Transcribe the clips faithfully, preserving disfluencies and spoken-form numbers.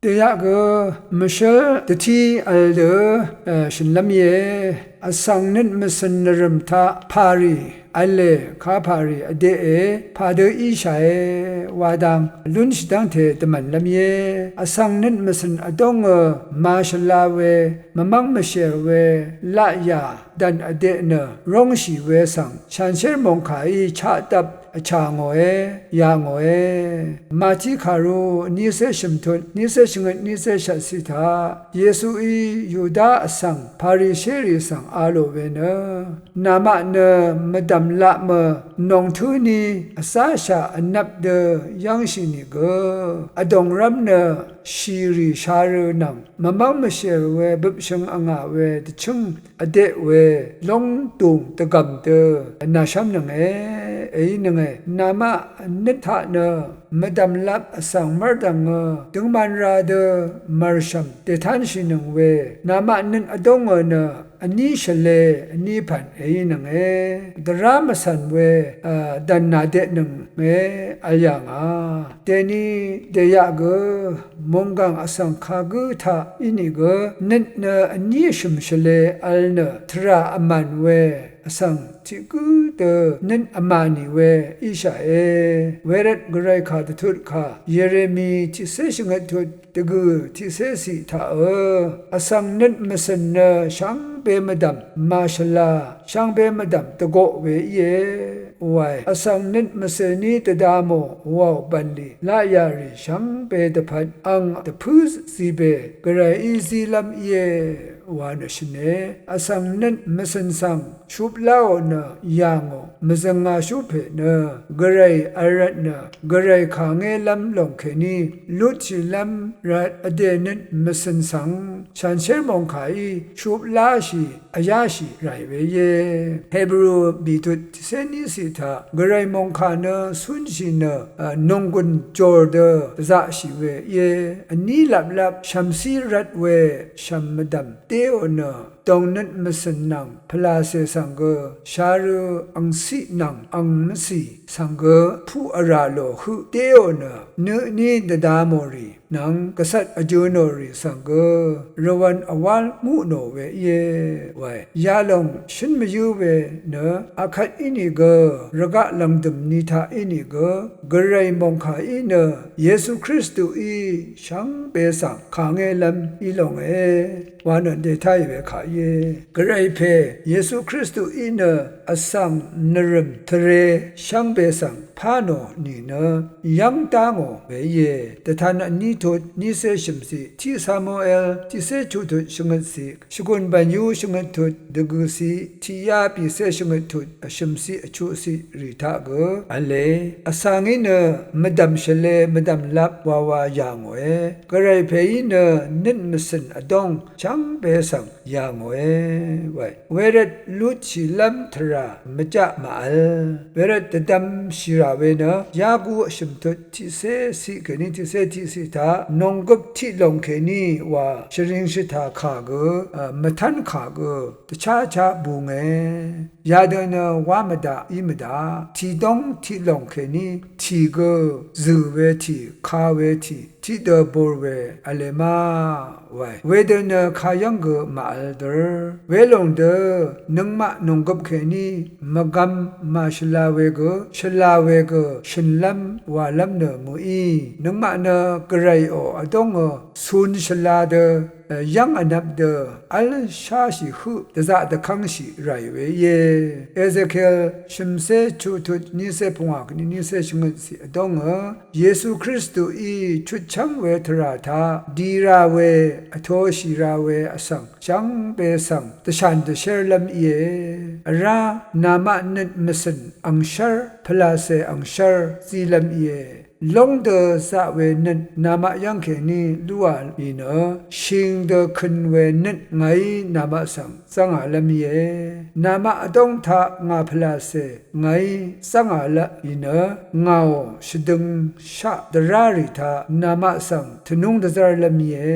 Dèyaq gø mvshǿl dvtí vl dø shø̀nlv́m íe. Vsvng nøt mvcø̀n nvrø̀m taq pàrì v̄le, kapàrì vdeqe, padø íshàe wa dang lúnshì dv́ngte dvmv̀nlv́m íe. Vsvng nøt mvcø̀n vdóngø màshvla we, mvmv́ng mvshèr we, laqyà dv̀n vdeq nø róngshì we svng, shanshér mòngkàí chaqdvp vchà ngòe, yà ngòe. Màti kàru vnícé shø̀mtut, vnícé shvngøt, vnícé shvtciq taq, Yesuí Yuda vsvng Parisherì svng a lò we nø, namaq nø mvdv̀m lapmø nòngtǿ ní vzashà vnvp dø yv́ngshì nìgø, vdòngrv́m nø shìrì sharø nvng, mvmv́ng mvshèr we bøpshøng vngà we dvchǿng vdeq we lóngdùng dvgv̀m dø vnàshv́mnønge, èínønge. Namaq nøt taq nø mvdv̀mlap vsvng mv́rdv̀ngø døngman ra dø mv̀rshv̀m dètánshìnøng we, namaq nøt vdóngø nø vní shvlē vní pv̀n èínønge. Dvrá mvcv̀n we, a, dv̀n nàdeqnønge vl yà ngà. Dèni dèyaq gø mònggàng vsvng kagǿ taq ínìgø nøt nø vní vshø̀m shvlē vl nø tvrà vmàn we vsvng tiq gǿ dø nøt vmà nì we íshàe. Wervt gvray kà dvtut kà Yeremi tiqcé shvngøt tut dvgø̀ tiqcéciq taqø, vsvng nøt mvcø̀n nø shvngbe mvdv̀m màshvla, shvngbe mvdv̀m dvgoq we íe wae. Vsvng nøt mvcø̀ní dvda mò wàò bv̀nlì laqyà rì shvngbe dvpvt ang dvpǿ zibe gvrayí zílv́m íe wa nø shø̀ne. Vsvng nøt mvcø̀n svng shupláò nø yà ngò, mvzø̀ngashú pè nø gvray vl rvt nø gvray kàngélv́m lòng kèní lutshìlv́m rvt vdè nøt mvcø̀n svng shanshér mòngkàí shupláshì vyáshì ràì we íe. Hebru bìtut tiqcé níciq taq gvray mòngkà nø cúnshì nø, a, nònggùn jòr dø dvzaqshì we íe. Vní laplap shv̀mcí rvt we shv̀m mvdv̀m déò nø dòngnøt mvcø̀n nvng pvlàcè svng gø sharø angciq nvng angmvcì svng gø puq vrà lò høq déò nø nø vní dvda mò rì nvng gvcvt vjø̄ nò rì svng gø rvwv̄n vwál muq nò we íe wae. Yalòng shǿn mvyǿ we nø akvt ínìgø rvgaq lv̀ngdø̀m ni taq ínìgø gvray mòngkàí nø Yesu Kristuí shvngbe svng kàngélv́m í longe wa nø dètáì we kà íe. Gvray pè Yesu Kristuí nø vsvng nvrø̀m tvre shvngbe svng pá nò nìnø yv́ng dá ngò we íe. Dvtan vní tut vnícé shø̀mciq, tiq Samuel tiqcé chuqtut shvngøtciq, shvgùn bv̀nyú shvngøt tut dvgø̀ciq, tiqyá bìcé shvngøt tut vshø̀mciq vchuqciq rì taq gø v̄le. Vsa ngí nø mvdv̀m shvlē mvdv̀m lap wawa yà ngòe. Gvray pèí nø nøt mvcø̀n vdóng shvngbe svng yà ngòe wae. Wervt lutshìlv́m tvrà mvjaq màvl. Wervt dvdvmshì rà we nø Yaku vshø̀m tut tiqcé ciq kèní tiqcé tiqciq taq nònggøp tiq lòng kèní wa shvring shvtà kà gø, a, mvtv́n kà gø dvcháchá bunge. Yadø nø wá mvdaq í mvdaq, tìdóng tiq lòng kèní tì gø zø̀ we tì, ka we tì, tiqdø bur we v̄le ma wae. Wedø nø kayv́ng gø màvl dø, welòng dø nøngmaq nònggøp kèní mvgvm màshvla we gø, shvla we gø shø̀nlv́m wàlv́m nø mø̀í. Nøngmaq nø gvrayò vdóngø cun shvla dø, e, yv́ng vnvp dø v́l sháshì høq dvzaq dvkv́ngshì ràì we íe. Ezekiel shø̀mcé chuqtut vnícé pungwà kèní vnícé shvngøtciq vdóngø Yesu Kristuí chutchv́ng we tvrà taq di ra we, vtōshì ra we vsvng shvngbe svng dvshàn dvshérlv́m íe. Vrá namaq nøt mvcø̀n angshv́r, pvlàcè angshv́r zílv́m íe. Lóng dø zaq we nøt namaq yv́ng kèní lúà ì nø, shing dø køn we nøt ngàí namaq svng zv́ngàlv́m íe. Namaq vdóng taq ngà pvlàcè ngàí zv́ngàlv́m ì nø, ngàò shvdøng shaq dvrá rì taq namaq svng tvnúng dvzv́rlv́m íe.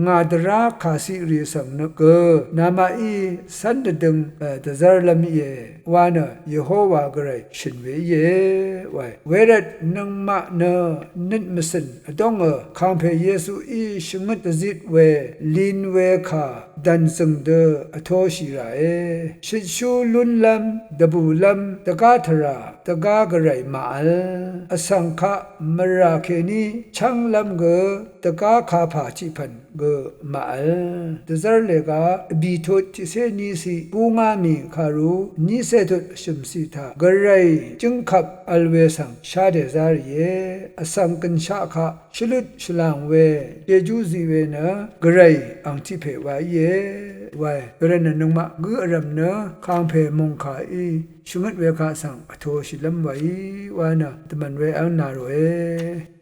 Ngà dvrá kàciq rì svng nø gø namaqí cv́n dvdøng, e, dvzv́rlv́m íe wa nø Yehowa gvray shø̀n we íe wae. Wervt nøngmaq nø nøt mvsø̀n vdóngø kàngpè Yesuí shvngøt dvzit we lin we kà dv̀nzø̀ng dø vtōshì ràe. Shøtshú lúnlv́m, dvbùlv́m, dvgá tvrà, dvgá gvray màvl. Vsvng kaq mvrà kèní chv́nglv́m gø dvgá kapà tiqpv̀n gø màvl. Dvzv́r lèga vbìtut tiqcé níciq búngá mì kàru nícé tut vshø̀mciq taq gvray jǿngkvp vl we svng shá dèzá rìe. Vsvng gø̀nshaq kaq shvlut shvlàng we jejú zi we nø gvray ang tiq pè wa íe wae. Gvray nø nøngmaq gǿ vrv̀m nø kàngpè mòngkàí shvngøt we kaq svng vtōshìlv́m waí wa nø dvmv̀n we v́ng nà ròe.